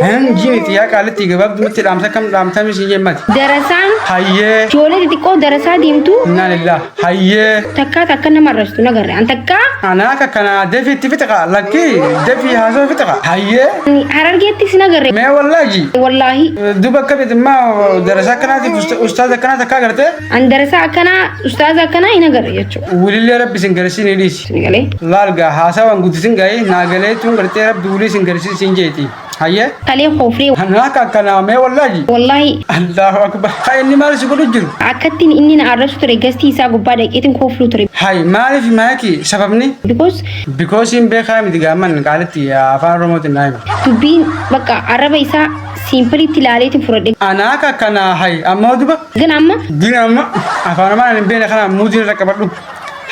Jiimiti yaa qaalitti gabaabdumatti dhaamsa kam dhaamtami siin jemmati. Darasaan Hayyee. ijoollee xixiqqoo darasaa deemtu Innaa lillah. Hayyee. takkaa takka nama arrabsitu nagarre. An takkaa Anaa akka kana dafii itti fixa lakkii dafii haasoo fixa. Hayyee. Harargeettis nagarre. Mee wallaahi. Wallaahi. Duba akka bitimmaa darasaa akkanaatiif ustaaza akkanaa takkaa gartee. An darasaa akkanaa ustaaza akkanaa hin agarre jechuudha. Wulillee rabbi sin garsiin ni dhiisi. Isin galee. Laal gaa haasawaan guddisin gaa'ee naa galee tun gartee rabbi wulii sin garsiin siin jeeti. Hayyee. Kalee kooflee. Anaa akka akkanaa mee wallaahi. Wallaahi. Allahu akbar. Haa inni maal si godhu jiru? Akkattiin inni na arrabsu ture gastii isaa gubbaa dhaqeetiin koofluu ture. Hay maaliif maaki sababni? Because Because hin beekaa miti gaamman qaalitti afaan Oromootiin naa hima. Dubbiin bakka arraba isaa siimpilitti ilaaleetiin fudhadhe. Anaa akka akkanaa hay ammoo duba. Gin amma Gin amma afaan Oromoo hin beekne kana muudii irra qabadhu.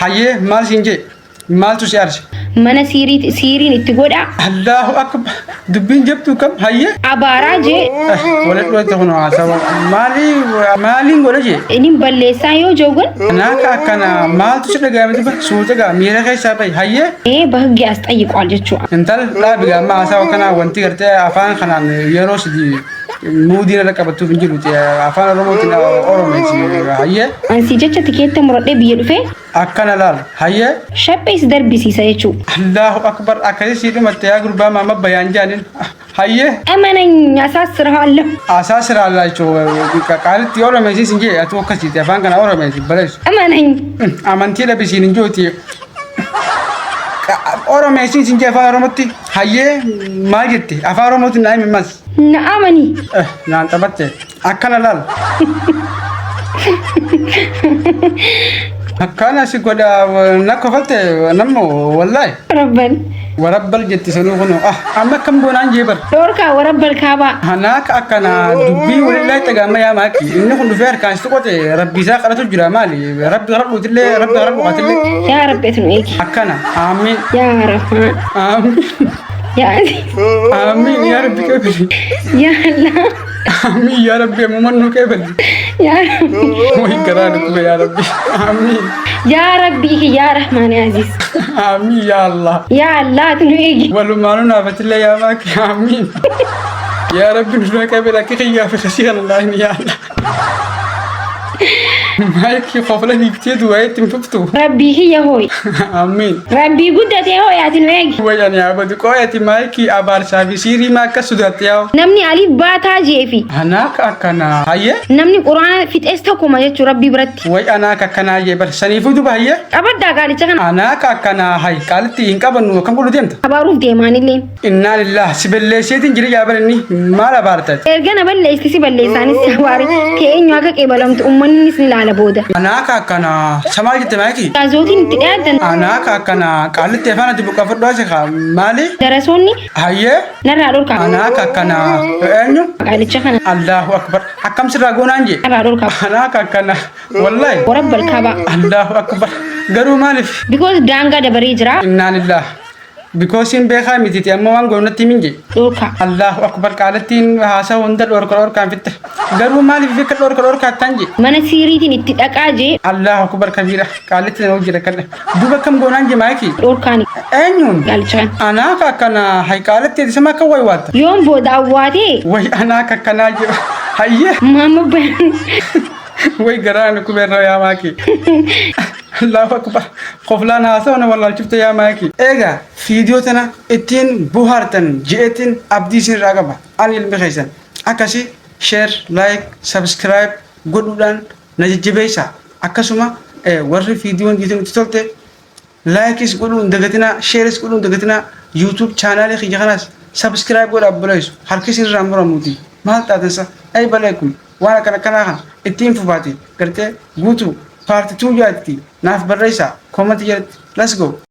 Hayyee maal siin jee? Maaltu si aarse? Mana siiriit siiriin itti godhaa. Allahu akbar. Dubbiin jabtuu kam? Hayyee. Abaaraa jee. Walitti dhufte kun haasawa. Maalii maaliin godha jee? Inni balleessaa yoo joogan. Anaa akka akkana maaltu si dhaga'ame duba? Suuta gaa miira keessaa bahi. Hayyee. Ee bahgi as xayyiqwaal jechuudha. Intal dhaabi gaa amma haasawa kanaa wanti gartee afaan kanaan yeroo sidi muudiin irra qabattuuf hin jiru. Afaan Oromootiin Oromeeti. Hayyee. Ansi jecha tikeetta muradhee biyya dhufee. Akkana laal. Hayyee. Shaphee si darbisiisa jechuu. Allahu akbar akkasii sii dhumatte yaa gurbaa maama bayaan jaanin. Hayyee. Amanany asaasiraallah. Asaa siraallaa jechuun qaalitti oromeessi sin jee atuu akkasiiti afaan kana oromeessi baleessu. Amanany. Amantii dhabisiin hin jooti. Oromeessi sin jee afaan oromootti hayyee maal jette afaan oromootti naa himi mas. Na amani. Naan taphatte. Akkana laal. Akkana si godha na kofalte nammo wallahi. Rabban. Warabbal jetti sanuu kun ah amma akkam goonaan jee bar. Dhoorkaa warabbal kaabaa. Anaaka akkana dubbii walillaahi tagaama yaa maaki inni kun dhufee harkaan si qote rabbi isaa kadhatu jira maali rabbi kadhadhuutillee rabbi kadhadhu qatillee. Yaa Rabbi ati nu eegi. Akkana aamiin. Yaa Rahmaan. Aamiin. Yaa Aziz. Aamiin yaa rabbi qeebali. Yaa Allah. Aamiin yaa rabbi ammuman nu qeebali. Yaa Rabbi. Way garaa nu kube yaa rabbi. Aamiin. Yaa Rabbi yaa Rahmaan yaa Aziz. Aamiin yaa Allah. Yaa Allah ati nu eegi. Walumaanuu naafatillee yaa maaki. Aamiin. Yaa rabbi nu qeebali akka kiyyaa fi kasii kana laahin yaa Allah. Maayikii kofla dhiiftee du'aa itti hin fuftu. Rabbii kiyya hooyi. Amiin. Rabbii guddatee hooyi ati nu eegi. Way ani abadu qooyati maayikii abaarsaa fi siirii maa akkas sodaatte yaa'u. Namni aliif baataa jeefi. Anaa akka akkanaa hayyee. Namni quraana fixees tokkuma jechuu rabbii biratti. Way anaa akka akkanaa jee bar saniifuu duba hayyee. Qabaddaa qaalicha kana. Anaa akka akkanaa hay qaalitti hin qabannu akkam godhu deemta. Abaaruuf deemaanillee. Innaa lillaah si belleesseetiin jira yaa bar inni maal abaarta ati? Erga na balleessite si balleessaanis si abaare kee eenyu akka qeebalamtu ummannis ni laala booda. Anaa ka akkana sa maal jette maayiki? Ustaazootiin itti dhiyaatan. Anaa ka akkana qaallitti afaan ati buqqafadhu asi ka maali? Darasoonni Hayyee? narraa dhorkaa. Anaa ka akkana eenyu? Qaalicha kana. Allahu akbar akkam sirraa goonaan jee? Narraa dhorkaa. Anaa ka akkana wallahi. Warabbal kaabaa. Allahu akbar garuu maaliif? Because daangaa dabaree jira. Innaa lillaah Because hin beekaa mitiiti amma waan goonu natti himin jee. Dhorkaa. Allahu akbar qaalattiin haasawa hunda dhorka dhorkaan fitte. Garuu maaliif akka dhorka dhorkaa tan jee. Mana siiriitiin itti dhaqaa jee. Allahu akbar kabiira qaalitti na hojii rakkadha. Duuba akkam goonaan jee maayikii. Dhorkaani. Eenyuun? Qaalichaan. Anaa ka akkana hay qaalitti ati sama akka way waatta. Yoon booda awwaatee. Way anaa ka akkanaa jee. Hayyee. Maama bayan. Way garaa nu kubeerra yaa maakii. Allahu akbar. Koflaan haasawa na wallaalchifte yaa maakii. Egaa fiidiyoo tana ittiin bohaartan je'eetiin abdii isin irraa qaba. Ani ilmi keessan. Akkasi share, like, subscribe godhuudhaan na jajjabeessaa. Akkasuma warri fiidiyoon itti tolte Like's godhuu hin dagatinaa, share's godhuu hin dagatinaa, YouTube channel kiyya kanaas subscribe godhaa obboleessu. Harki isin irraa muramuuti. Maal taatan sa? Ay baleekum. Waan akkana akkanaa kana ittiin fufaati. Gartee guutuu part 2 jaatti naaf barreessaa comment jalatti. Let's go.